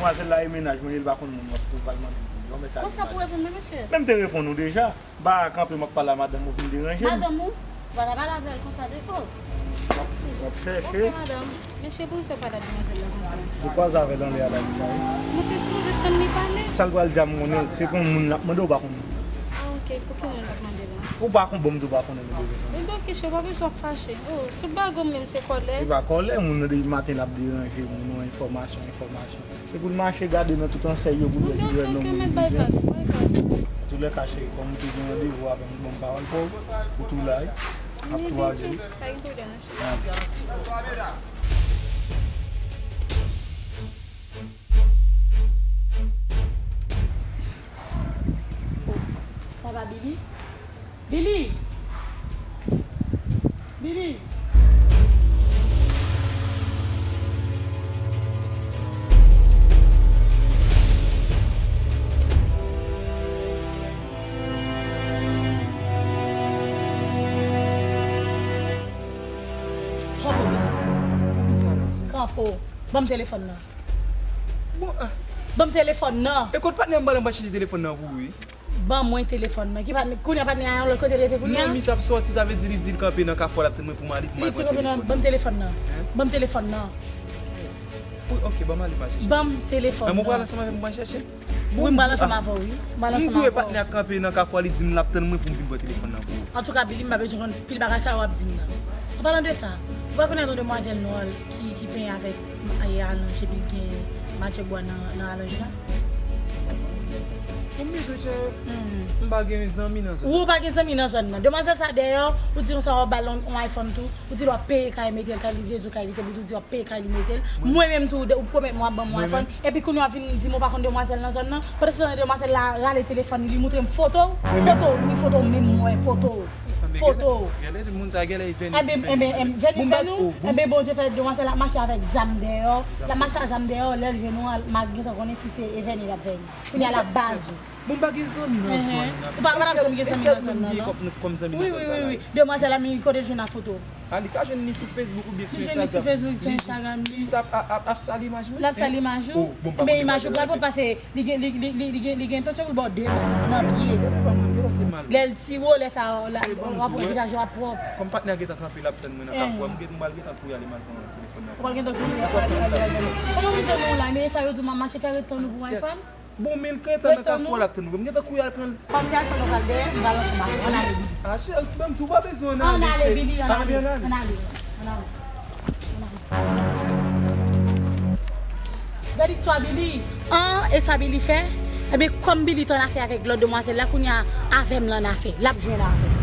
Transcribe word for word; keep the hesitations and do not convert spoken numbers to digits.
Demwazèl la e mennaj mwen, li pa konn moun nan, pou l pral mande m pou li. Yon mèt ale. Konsa pou reponn mwen, mesye. Men m te reponn ou deja. M pa kanpe, m ap pale a madanm ou vin deranje m. Madanm ou? Ou pa ta pale avè l konsa devan. M ap, m ap chèche. Ok, madanm. Men cheri, poukisa w pa t ap demwazèl la konsa? Ou kwaze avè l anlè a la deja, wi. Nou te sipoze tann li pale. Sa l pral di a m konnen, se konn moun l ap mande, ou pa konn moun. Ah, ok. Pou ki moun l ap mande la? Ou pa konn, bon, m di w pa konnen, nou bezwen konnen. Ebyen, ok, cheri, pa bezwen ap fache. Oh, tout bagay w menm se kòlè. Se pa kòlè, moun nan depi maten l ap deranje moun, yon enfòmasyon, enfòmasyon. Se pou l mache gade nan tout ansèy yo pou l wè ki rèl nonm li bezwen. Antoulèka, cheri, kòm ou te gen randevou avè m, ou ban m pawòl pa w, ou tou la, wi. M ap tou ale, wi. Pa gen pwoblèm, non, cheri. Oh, sa va, Billy? Billy! Billy! Kanpe, Billy. Kanpe. Ban m telefòn nan. Bon, ah. Ban m telefòn nan. E kot patnè m pale, m pa chèche telefòn nan pou ou, wi. Ban mwen telefòn nan. Ki patnè, kounye a patnè a yon lòt kote l rete kounye a? Non, misye ap sòti, sa vle di li di l kanpe nan kafou a, l ap tann mwen pou m ale, pou m al pran telefòn nan. Li di kanpe nan, ban m telefòn nan. Hein? Ban m telefòn nan. Wi, ok, ban m ale, m al chèche. Ban m telefòn nan. Nan, mwen pral ansanm avè m, mwen chèche. Wi, m pral ansanm avè w, wi. M pral ansanm avè w. M di w e patnè a kanpe nan kafou a, li di m l ap tann mwen pou m vin pran telefòn nan pou ou. Antouka, Billy, m pa bezwen konn pil bagay sa yo ap di m nan. An palan de sa, ou pa konn yon demwazèl nò ki, ki penyen avèk, e, alonj, epi l gen matyè bwa nan, nan alonj la? Ou m bezwen chè, m pa gen zanmi nan zòn nan. Ou pa gen zanmi nan zòn nan. Demwazèl sa dèyè, ou di konsa w ap ba l yon, yon iPhone tou, ou di l w ap peye kay mete l, kay li vle di w kay li te, ou di w ap peye kay li mete l. Mwen menm tou, ou pwomèt mwen w ap ban m yon iPhone. Epi kounye a w ap vin di m ou pa konn demwazèl nan zòn nan. Pandan se tan demwazèl la rale telefòn li, li moutre m foto w. Foto w, wi, foto w menm mwen, foto w. Foto w. Genlè moun sa genlè vini. Enben, enben, enben, vini fè nou. Enben, Bondye fè demwazèl la mache avèk zam dèyè. La mache ak zam dèyè, lè l jwenn ou, m a gentan konnen si se vini l ap vini. Kounye a l ap baz ou. Bon, m pa gen zanmi nan zòn nan. Ou pa, ou pa t ap janm gen zanmi nan zòn nan, non. Wi, wi, wi, wi. Demwazèl la, men kote l jwenn a foto? A, li ka jwenn li sou Facebook oubyen sou Instagram. Li jwenn li sou Facebook, sou Instagram, li. Li ap, ap, ap, ap sal imaj mwen. L ap sal imaj ou? Enben, imaj ou pral pran pase, li gen, li, li, li, li gen, li gen entansyon pou l ba w de bal nan pye. Lè l tire w, lè sa, w ap wè vizaj ou ap pwòp. Kòm patnè a gentan kanpe, l ap tann mwen nan kafou a, m gen, m pral gentan kouri ale, m al pran telefòn nan. Ou pral gentan kouri ale, ale, ale. Kòman m tann ou la? Men sa yo di m ap mache fè ret tann ou pou iPhone? Bon, men l gentan nan kafou a, l ap tann mwen. M gentan kouri al pran l. Kòm se iPhone ou pral dèyè, m pral ansanm avè w. Ann ale, Billy. A, cheri, ban m di w pa bezwen ann ale, cheri. Ann ale, Billy, ann ale. Ann ale, ann ale. Ann ale. Gade istwa Billy. An, e sa Billy fè? Ebyen, kòm Billy t annafè avèk lòt demwazèl la, kounye a avè m l annafè. L ap jwenn avè m.